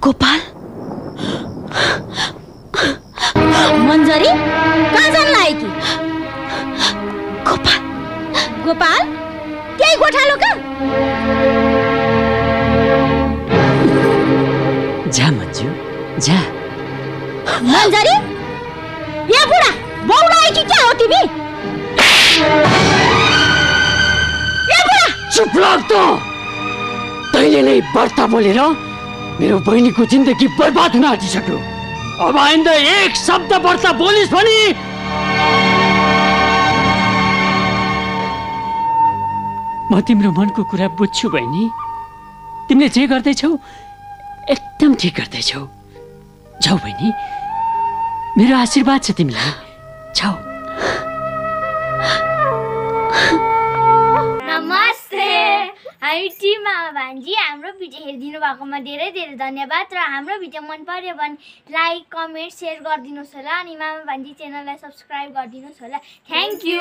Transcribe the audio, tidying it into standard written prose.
गोपाल मंजरी कहाँ जान लाएकी? गोपाल गोपाल त्यही गोठालो का? जा मंजू जा। मंजरी ये बुढा बौला आएकी क्या हो तिमी? ये बुढा चुप लाग तो। तैले नै बढ्ता बोलेर मेरो बहिनीको जिन्दगी बर्बाद हुन आँटिसक्यो। अब आइन्दा एक शब्द बढ्ता बोलिस् भने म तिम्रो मनको कुरा बुझ्छु बहिनी। तिमीले जे गर्दैछौ एकदम ठिक गर्दैछौ। जाऊ बहिनी, मेरो आशीर्वाद छ तिमीलाई। जाऊ। नमस्ते, हामी टिम मामा भान्जी। हाम्रो भिडियो हेरिदिनु भएकोमा धेरै धेरै धन्यवाद। र हाम्रो भिडियो मन पर्यो भने लाइक कमेन्ट सेयर गरिदिनुहोस् होला। अनि मामा भान्जी च्यानललाई सब्सक्राइब गरिदिनुहोस् होला। Thank you.